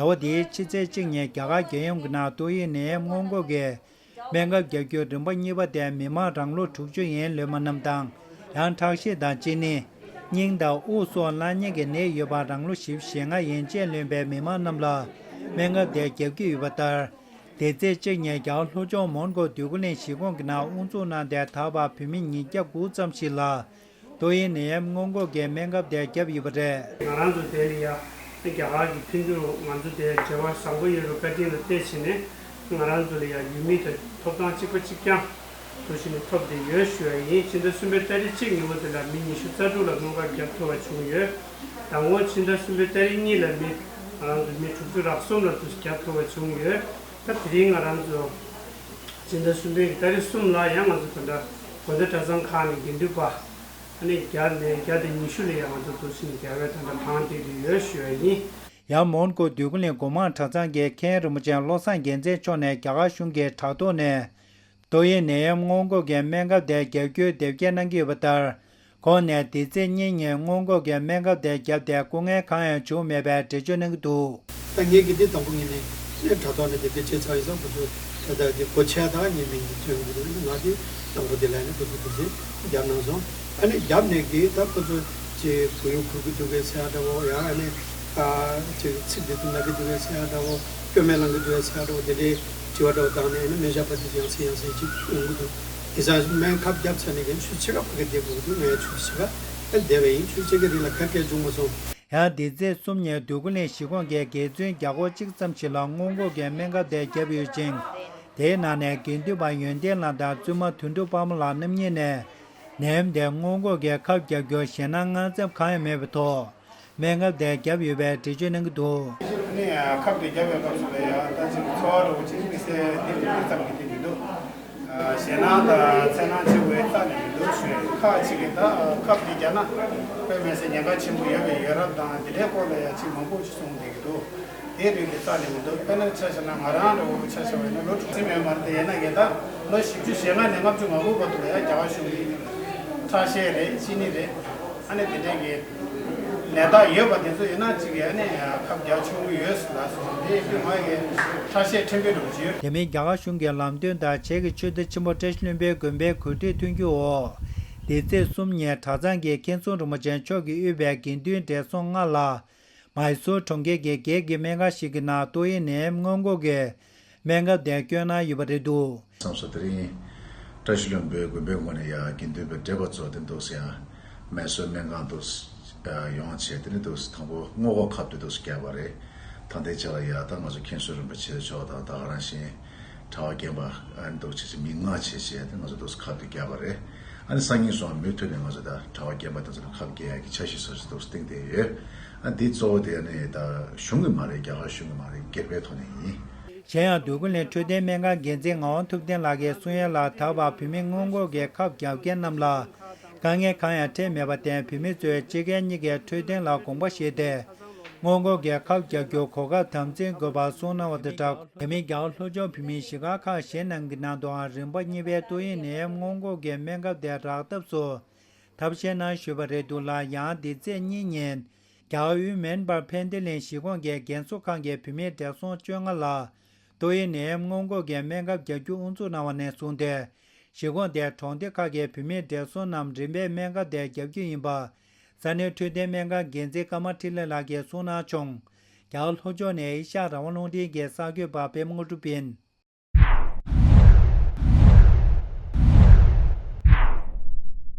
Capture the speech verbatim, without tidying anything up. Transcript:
ཟླ་བ་འདིའི་ཕྱི་ཚེས་གཅིག་ཉིན་རྒྱ་གར་རྒྱལ་ཡོངས་ཀྱི་ནང་ཏོག་དབྱིབས་ནད་ཡམས་སྔོན་འགོག་གི་སྨན་ཁབ་རྒྱག་རྒྱུའི་རིམ་པ་གཉིས་པ་དེ་མི་མང་རང་ལོ་དྲུག་ཅུ་ཡན་ལོན་པ་རྣམས་དང་། ཡང་ཁྲག་ཤེད་དང་གཅིན་སྙི། སྙིང་དང་དབུགས་སོགས་བླངས་ཉེན་གྱི་ནད་ཡོད་པ་རང་ལོ་བཞི་བཅུ་ཞེ་ལྔ་ཡན་ཆད་ལོན་པའི་མི་མང་རྣམས་ལ་སྨན་ཁབ་དེ་བརྒྱབ་ཀྱི་ཡོད་པ་ལྟར། འདི་ཚེས་གཅིག་ཉིན་རྒྱ་གར་ལྷོ་ཕྱོགས་མོན་གྷོ་འདོད་རྒུ་གླིང་གཞིས་ཁོངས་ཀྱི་ནང་དབུ་འཛུགས་གནང་སྟེ་ད་བར་བོད་མི་ཉིས་བརྒྱ་དགུ་ཙམ་ཞིག་ལ་ཏོག་དབྱིབས་ནད་ཡམས་སྔོན་འགོག་གི་སྨན་ཁབ་དེ་བརྒྱབ་ཡོད་པ་རེད། ང་རང་ཚོ་དེ་ལ་ཡ་རྒྱ་གར་གྱི་མཐུན་འགྱུར་ང་ཚོ་དེ་འབྲེལ་བ་བཟང་པོ་ཡོད་པའི་བཀའ་དྲིན་ལ་བརྟེན་བྱས་ནས་ང་རང་ཚོ་ལ་ཡ་ཡུལ་མི་དང་ཐོབ་ཐང་གཅིག་པ་གཅིག་རྐྱང་འདུག་བྱས་ནས་ཐོབ་བསྡད་ཡོད་ཞུ་བ་ཡིན། ཕྱི་ཟླ་གསུམ་པའི་ཏ་རིག་གཅིག་ཉིན་མོ་དེ་ལ་མི་ཉི་ཤུ་རྩ་དྲུག་ལ་སྨན་ཁབ་བརྒྱབ་ཐུབ་པ་བྱུང་ཡོད། ཟླ་ངོ་ཕྱི་ཟླ་གསུམ་པའི་ཏ་རིག་གཉིས་ལ་མི་ང་རང་ཚོ་མི་དྲུག་ཅུ་རེ་གསུམ་ལ་དུ་བརྒྱབ་ཐུབ་པ་བྱུང་ཡོད། ད་དེ་རིང་ང་རང་ཚོ་ཕྱི་ཟླ་གསུམ་པའི་གི་ཏ་རིག་གསུམ་ལ་ཡང་ང་ཚོ་ད་ལྟ་དགོན་སྡེ་གྲྭ་ཚང་ཁག་ནས་དགེ་འདུན་པ་ཨ་ནི་བརྒྱ་ནས་བརྒྱ་དང་ཉི་ཤུ་ལ་ཡང་ང་ཚོ་འདུག་སེ་ནས་རྒྱ་བལ་ད་ལྟ་བང་སྟེར་གྱི་ཡོད་ཞུ་བ་ཡིན། ཡང་མོན་གྷོ་འདོད་རྒུ་གླིང་སྒོ་མང་གྲྭ་ཚང་གི་མཁན་རིན་པོ་ཆེ་བློ་བཟང་རྒྱལ་མཚན་མཆོག་ནས་རྒྱ་གར་གཞུང་གི་དྲ་ཐོག་ནས་ཏོག་དབྱིབས་ནད་ཡམས་སྔོན་འགོག་གི་སྨན་ཁབ་དེ་རྒྱག་རྒྱུའི་དེབ་སྐྱེལ་གནང་གི་ཡོད་པ་ལྟར། ཁོང་ནས་འདི་ཚེས་གཉིས་ཉིན་སྔོན་འགོག་གི་སྨན་ཁབ་དེ་བརྒྱབ་སྟེ་སྐུ་ངལ་གང་ཡང་བྱུང་མེད་པའི་འགྲེལ་བརྗོད་གནང་གི་འདུག་ད་ངས་ཀྱི་འདི་དང་པོ་ངས་ནས་ནས་དྲ་ཐོག་ནས་དེ་འདྲ་བྱས་ཚར་ཡིན་ཙང་ཁོ་ཚོ་ད་ལྟ་དེ་སྒོ་ཕྱེ་དང་ངས་མིང་འདི་སྟོན་གྱི་འདུག་ང་དེ་དང་པོ་དེ་ལ་ནི་ཁོ་ཚོ་དེ་ཚེ་བརྒྱབ་གནང་སོང་། ཨ་ནི་བརྒྱབ་ནས་ཀྱི་ད་ཁོ་ཚོ་ཅེ་གུ་ཡུ་འཁུར་གི་འདུག་གས་ཟེར་ཡ་འདྲ་བོ་ཡང་ཨ་ནི་ཅེ་ཚིག་འདི་ཚོ་ན་གི་འདུག་གས་ཟེར་ཡ་འདྲ་བོ་སྐྱོན་མེད་ལང་གི་འདུག་གས་ཟེར་ཡ་འདྲ་བོ་དེ་འདྲའི་དྲི་བ་འདྲ་བོ་བཏང་ནས་ཨ་ནི་སྨན་ཞབས་པ་དེ་ཚོ་ཡང་སེ་ཡང་སེ་ཅིག་ཡོང་གི་འདུག་དེ་ཚ་སྨན་ཁབ་བརྒྱབ་ཚར་ནས་ཀྱི་ཆུ་ཚོད་ཕྱེད་ཀ་ཕ་གི་བསྡད་དགོས་ཀྱི་འདུག་ངས་ཆུ་ཚོད་ཕྱེད་ཀ་ཨ་བསྡད་པ་ཡིན། ཆུ་ཚོད་ཕྱེད་ཀ་རིང་ལ་ག་གེ་བྱུང་མ་སོང་། ཡང་འདི་ཚེས་གསུམ་ཉིན་འདོད་རྒུ་གླིང་གཞིས་ཁོངས་ཀྱི་དགེ་བཙུན་བརྒྱ་སྐོར་གཅིག་ཙམ་ཞིག་ལ་སྔོན་འགོག་གི་སྨན་ཁབ་དེ་བརྒྱབ་ཡོད་ཅིང་། དེའི་ནང་ནས་དགེ་འདུན་པ་ཡོན་ཏན་ལགས་དང་བཙུན་མ་དོན་གྲུབ་དཔལ་མོ་ལགས་རྣམ་གཉིས་ནས་ནད་ཡམས་དེ་སྔོན་འགོག་གི་ཁབ་བརྒྱབ་རྒྱུར་ཞེད་སྣང་དངངས་འཚབ་གང་ཡང་མེད་པའི་ཐོག་སྨན་ཁབ་དེ་བརྒྱབ་ཡོད་པའི་འགྲེལ་བརྗོད་གནང་གི་འདུག་ནས་ཁབ་དེ་བརྒྱབ་པའི་སྐབས་སུ་ལ་ཡང་ད་ཅིག་ཚོར་བ་འདྲ་བོ་ཅིག་དམིགས་བསལ་དེ་འདྲ་ཙམ་གྱི་དེ་མི་འདུག་ཞེད་སྣང་དང་འཚེར་སྣང་བྱེད་དགོས་རྩ་ནས་མི་འདུག་ཞུས། ཁག་ཅིག་གིས་ད་ཁབ་དེ་བརྒྱབ་ན་དཔེ་མི་སྲིད་ཉེན་ཁ་ཆེན་པོ་ཡོད་པའི་ཡོད་རབས་དང་དེ་འདྲའི་སྐོར་ལ་ཡང་ཅིག་མང་པོ་ཅིག་གསུངས་བསྡད་ཀྱི་འདུག་དེའི་རིགས་དེ་རྩ་ནས་མི་འདུག་དཔེར་ན་ཆ་བཞག་ན་ང་རང་འདྲ་བོ་ཆ་བཞག་པ་ཡིན་ན་ལོ་དྲུག་ཅུ་མིན་པ་དེ་ཡིན་ན་ངས་ད་ལོ་བཞི་བཅུ་ཞེ་ལྔ་ནས་ལྔ་བཅུ་ང་དགུ་བར་དུ་ལ་ཡང་རྒྱ་གར་གཞུང་གིས་ཁྲག་ཤེད་རེད་གཅིན་སྙི་རེད་ཨ་ནི་དེ་འདྲའི་གི་ནད་རྟགས་ཡོད་པ་དེ་ཚོ་ཡིན་ན་གཅིག་ཡ་ནས་ཁབ་རྒྱག་ཆོག་གི་ཡོད་ལ་སོང་དེ་དུས་ང་ཡི་ཁྲག་ཤེད་ཕྲན་བུ་འགྲོ་གི་ཡོད། དེ་མིན་རྒྱ་གར་གཞུང་གི་ལམ་སྟོན་དང་བྱེས་ཀྱི་ཆོས་སྡེ་ཆེན་པོ་བཀྲ་ཤིས་ལྷུན་པོའི་དགོན་པའི་གོ་སྒྲིག་མཐུན་འགྱུར་འོག་འདི་ཚེས་གསུམ་ཉིན་གྲྭ་ཚང་གི་མཁན་ཟུར་རིན་པོ་ཆེ་མཆོག་གིས་དབུས་པའི་དགེ་འདུན་བགྲེས་སོང་ལྔ་ལ་མཱི་སུར་གྲོང་ཁྱེར་གྱི་སྒེར་གྱི་སྨན་ཁང་ཞིག་གི་ནང་ཏོག་དབྱིབས་ནད་ཡམས་སྔོན་འགོག་གི་སྨན་ཁབ་དེ་བསྐྱོན་གནང་ཡོད་པ་རེད་འདུག་བསམ་སོང་། དེ་རིང་བཀྲ་ཤིས་ལྷུན་པོའི་དགོན་པའི་ངོས་ནས་ཡང་དགེ་འདུན་པའི་བགྲེས་པ་ཚོ་དེ་འདུག་སེ་ཡང་མཱི་སུར་སྨན་ཁང་དུ་ཡོང་བྱས་དེ་ནས་འདུག་སེ་དང་པོ་སྔོན་འགོག་ཁབ་དེ་འདུག་སེ་བརྒྱབ་པ་རེད། ད་ལྟའི་ཆ་ལ་ཡང་ད་ང་ཚོ་མཁན་ཟུར་རིན་པོ་ཆེ་མཆོག་དང་ད་ག་རང་བཞིན་གྲྭ་པ་རྒན་པ་ཨ་ནི་འདུག་བྱས་བྱས་མི་ལྔ་བྱས་བྱས་དེ་ང་ཚོ་འདུག་སེ་ཁབ་དེ་བརྒྱབ་པ་རེད། ཨ་ནི་སང་ཉིན་སོང་མུ་མཐུད་ནས་ང་ཚོ་ད་གྲྭ་པ་རྒན་པ་དེ་ཚོ་ལ་ཁབ་བརྒྱབ་ཡག་གི་འཆར་གཞི་སོ་སོ་འདུག་སེ་བཏིང་བསྡད་ཡོད། ཨ་འདི་གཙོ་བོ་དེ་ཨ་ནི་ད་གཞུང་གི་མ་རེད། རྒྱ་གར་གཞུང་གི་མ་རེད། སྒེར་པའི་ཐོག་ནས་ཡིན། གཞན་ཡང་འདོད་རྒུ་གླིང་འཕྲོད་བསྟེན་སྨན་ཁང་འགན་འཛིན་ངག་དབང་ཐུབ་བསྟན་ལགས་ཀྱིས་གསུང་ཡག་ལ་ད་བར་བོད་མི་སྔོན་འགོག་གི་ཁབ་རྒྱག་མཁན་རྣམས་ལ་དཀའ་ངལ་གང་ཡང་འཕྲད་མེད་པར་བརྟེན་བོད་མི་ཚོས་སྤྱི་སྒེར་གཉིས་ཀའི་འཕྲོད་བསྟེན་ལ་དགོངས་པ་བཞེས་ཏེ། སྔོན་འགོག་གི་ཁབ་རྒྱག་རྒྱུར་གོ་སྐབས་དམ་འཛིན་དགོས་པར་གསུངས་གནང་བ་དང་སྦྲགས། དེ་མིན་རྒྱ་གར་ལྷོ་ཕྱོགས་བོད་མིའི་གཞིས་སྒར་ཁག་གཞན་རྣམས་ཀྱི་ནང་དུའང་རིམ་པ་གཉིས་པའི་ཏོག་དབྱིབས་ནད་ཡམས་སྔོན་འགོག་གི་སྨན་ཁབ་དེ་རག་ཐབས་སུ་ཐབས་ཤེས་གནང་ཞུས་པ་རེད་འདུག་ལ། ཡང་འདི་ཚེས་གཉིས་ཉིན་རྒྱ་གར་དབུས་མེན་པར་ཕན་ཏི་ལིན་གཞིས་ཁོངས་ཀྱི་རྒན་གསོ་ཁང་གི་བུད་མེད་བགྲེས་སོང་བཅོ་ལྔ་ལ་ཏོག་དབྱིབས་ནད་ཡམས་སྔོན་འགོག་གི་སྨན་ཁབ་རྒྱག་རྒྱུ་དབུ་འཛུགས་གནང་བ་ནས་བཟུང་སྟེ། གཞིས་ཁོངས་དེའི་གྲོང་སྡེ་ཁག་གི་བུད་མེད་བགྲེས་སོང་རྣམས་རིམ་པས་སྨན་ཁབ་དེ་རྒྱག་རྒྱུ་ཡིན་པ། ས་གནས་འཕྲོད་བསྟེན་སྨན་ཁང་འགན་འཛིན་ཀརྨ་འཕྲིན་ལས་ལགས་ཀྱིས་གསུངས་གནང་བྱུང་། རྒྱ་གར་ལྷོ་ཕྱོགས་ནས་ཨེ་ཤ་ཡ་རང་དབང་རླུང་འཕྲིན་གྱི་གསར་འགོད་པ་པད་མ་དངོས་གྲུབ་ཡིན།